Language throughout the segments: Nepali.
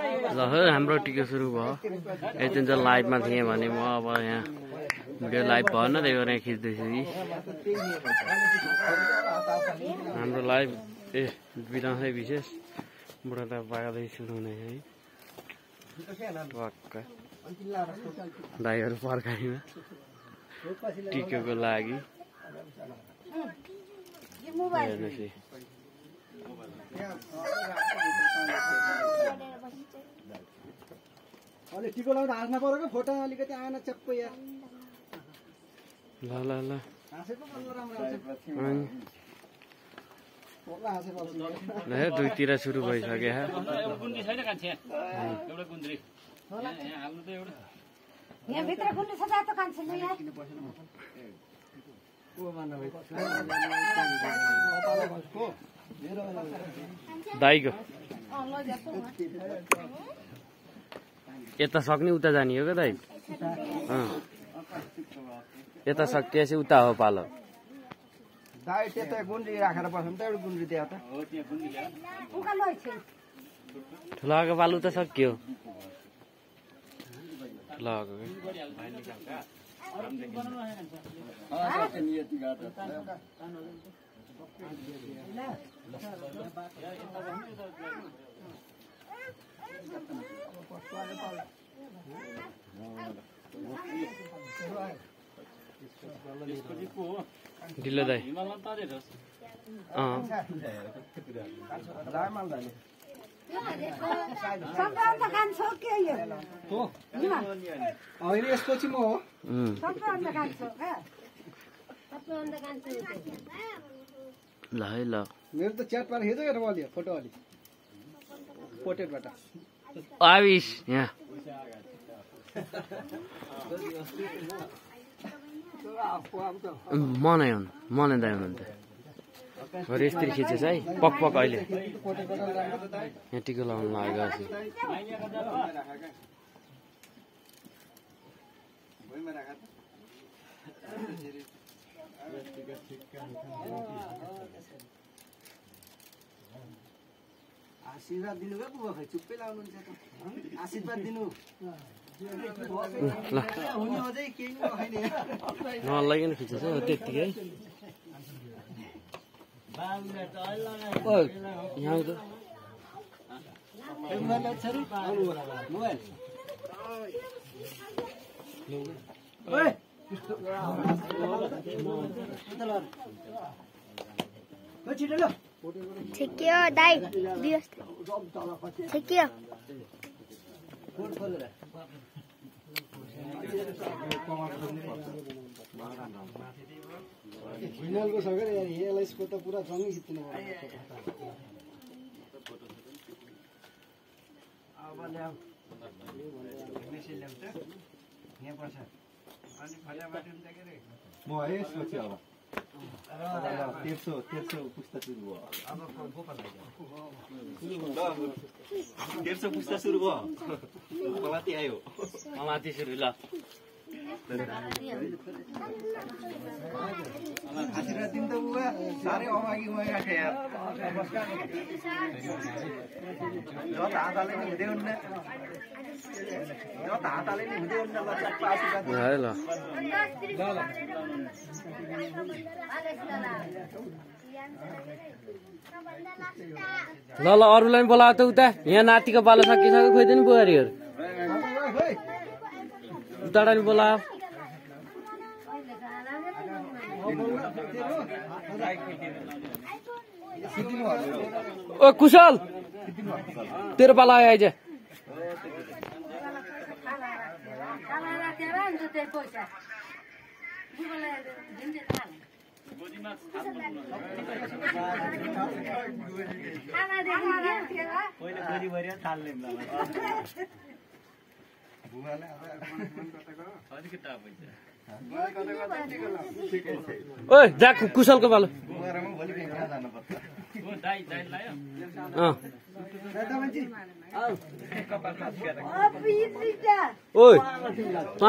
ल हाम्रो टिकट सुरु भयो। एकदिन चाहिँ लाइभमा थिएँ भने म अब यहाँ भिडियो लाइभ भएन, त्यही भएर यहाँ खिच्दैछु कि हाम्रो लाइभ बिदाउँदै विशेष बुढा त बागदै सुनाउने है पक्का दाइहरू पर्खाइमा टिकटको लागि हेर्नुहोस् अलि टिको लाउँदा हाँस्न परेको फोटो अलिकति आएन चप्पो यार ल ल ल हाँसेको बल्ल राम्रो ल दुईतिर सुरु भइसक्यो दाइको यता सक्ने उता जाने हो क्या दाइ? यता सकिएपछि उता हो पालो। दाइ त्यता गुन्द्री राखेर बस्नु त एउटा गुन्द्री त्यहाँ त ठुलाको पालो त सकियो। ठुलाको ढिलो दाइ होइन यसपछि म हो ल है ल मेरो त च्याट पार हेर्दै हेर अलि फोटो अलि पोर्ट्रेटबाट आविश यहाँ मनै हुन् मनै दाइ हुनुहुन्छ अरे यस्तरी खिचेछ है पक पक अहिले यहाँ टिको लाउनु लागेको छु आशीर्वाद दिनु क्या बुबा खै चुप्पै लाउनुहुन्छ त आशीर्वाद दिनु ल हुने अझै केही छैन नलागिकन खिचेछ त्यत्तिकै यहाँ त ठिक्यो दाइ ठिक्यो हिमालको छ क्या यसको त पुरा सँगै खिच्नु म है यसपछि अब तेर्सो पुस्ता सुरु भयो तेर्सो पुस्ता सुरु भयो माथि आयो माथि सुरु ल आशीर्वाद दिनु त बुबा साह्रै अमागी गइराखे यार जत हातले नि हुँदै हुन्न जत हातले नि हुँदै हुन्न बच्चाको आशीर्वाद है ल ल ल अरूलाई पनि बोलाऊ त उता यहाँ नातिको पालो सकिसक्यो खोइदिनु बुहारीहरू उताबाट नि बोलाऊ ओ कुशल तेरो पाला आयो आइज ओइ जा कुशलको पालो ओइ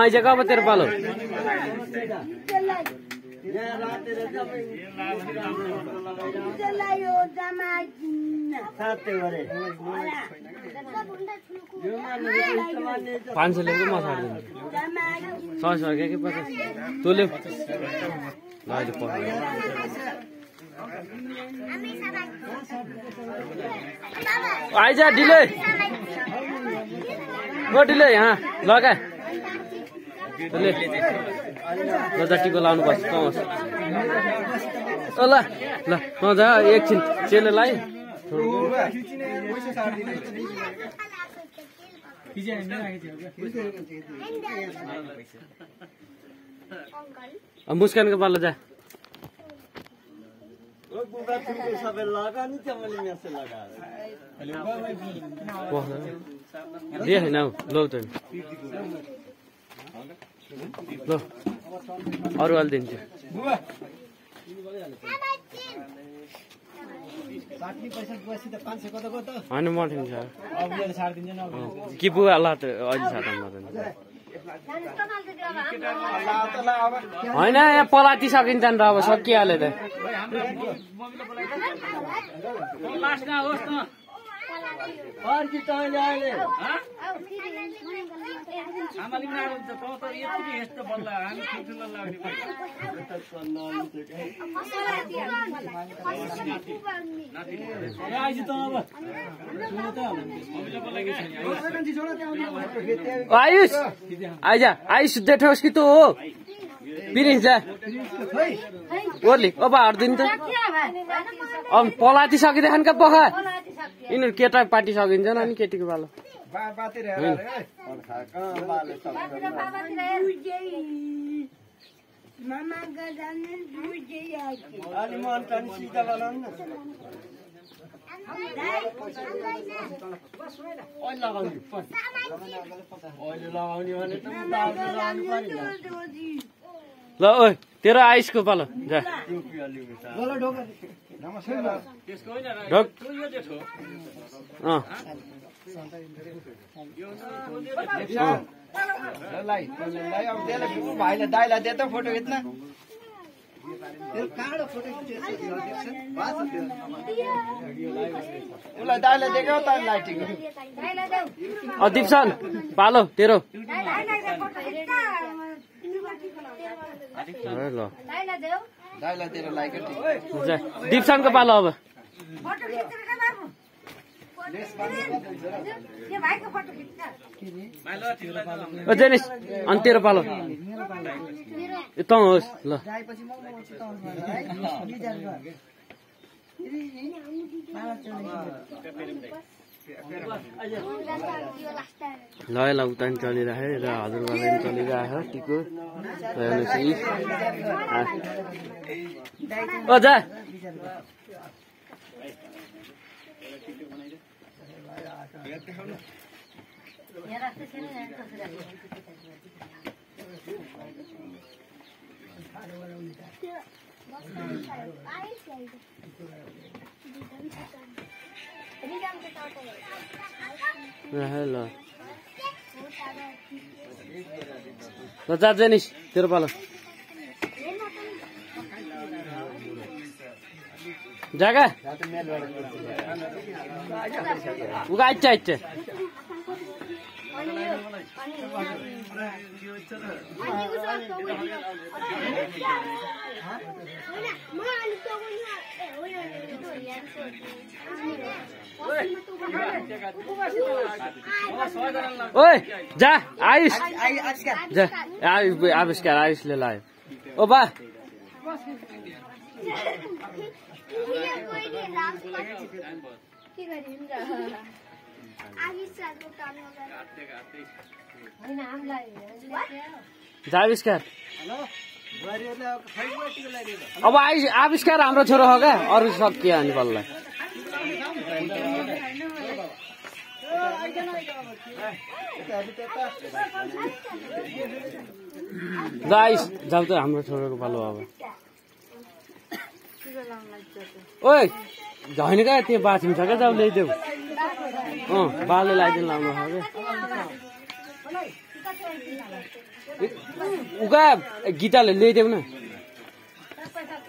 आइज कब तेरो पालो यहाँ रातेर तपाईँ साथै गरे 500 ल्याएको म छाड्दिन्छु 100 के 50 तँले ल अहिले पक्का आइज ढिलै गो ढिलै यहाँ लगा तँले टिको लाउनु पर्छ कहाँस् ल ल जा एकछिन चेलोलाई मुस्कानको पालो जा सबै लगा नि मैले मेसेज लगाएर देख न लौ त ल अरू अलि दिन्छु होइन म दिन्छ कि बुवा ल त अहिले होइन यहाँ पलाती सकिन्छ नि त अब सकिहाल्यो त आयुष आइज आयुष देठोस् कि तँ हो पिरिन्छ ओर्ली अब हार्दिनु त अब पलाती सकिँदैन क्या पखा यिनीहरू केटा पार्टी सकिन्छ अनि केटीको पालो ल ओ तेरो आयुषको पालो जा भाइलाई दाइलाई दे त फोटो खिच्न उसलाई दाइलाई देखाऊ त लाइटिङ दिप्सन पालो तेरो ल दाइलाई तेरो लाइक दिप्सनको पालो अब जेनिस अनि तेरो पालो त होस् ल ल उता नि चलिरहेको र हजुरबाबा नि चलिरहेको टिको ओ जा ल जा जेनिस तेरो पालो जागा उगा आइच्छ आइच्छ ओए जा आयुष जा आविष्कार आयुषले लायो ओ बा आविष्कार अब आविष्कार हाम्रो छोरो हो क्या अरू सकियो अनि बल्ल आइस जाऊ त हाम्रो छोरोको पालो अब ओए होइन क्या त्यो बाथरुम छ क्या जाऊ ल्याइदेऊ बाले लगाइदिनु लाउनु छ क्या उगा गीताले ल्याइदेऊ न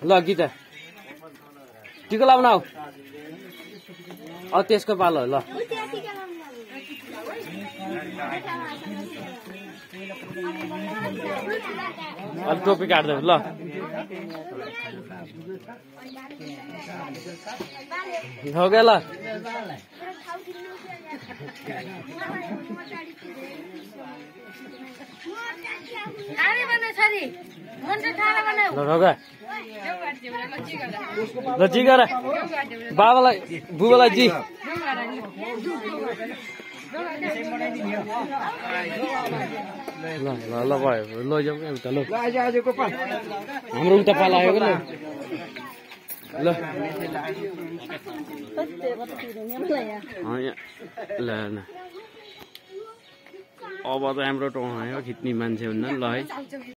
ल गीता टिका लाउन आऊ त्यसको पालो ल अलि टोपी काट्दै ल हो गयो ल ल जी गर बाबालाई बुबालाई जी ल ल ल भयो लैजाऊ उता ल हाम्रो उता पाला आयो ल ल ल अब त हाम्रो ठाउँ आयो खिच्ने मान्छे हुन्न ल है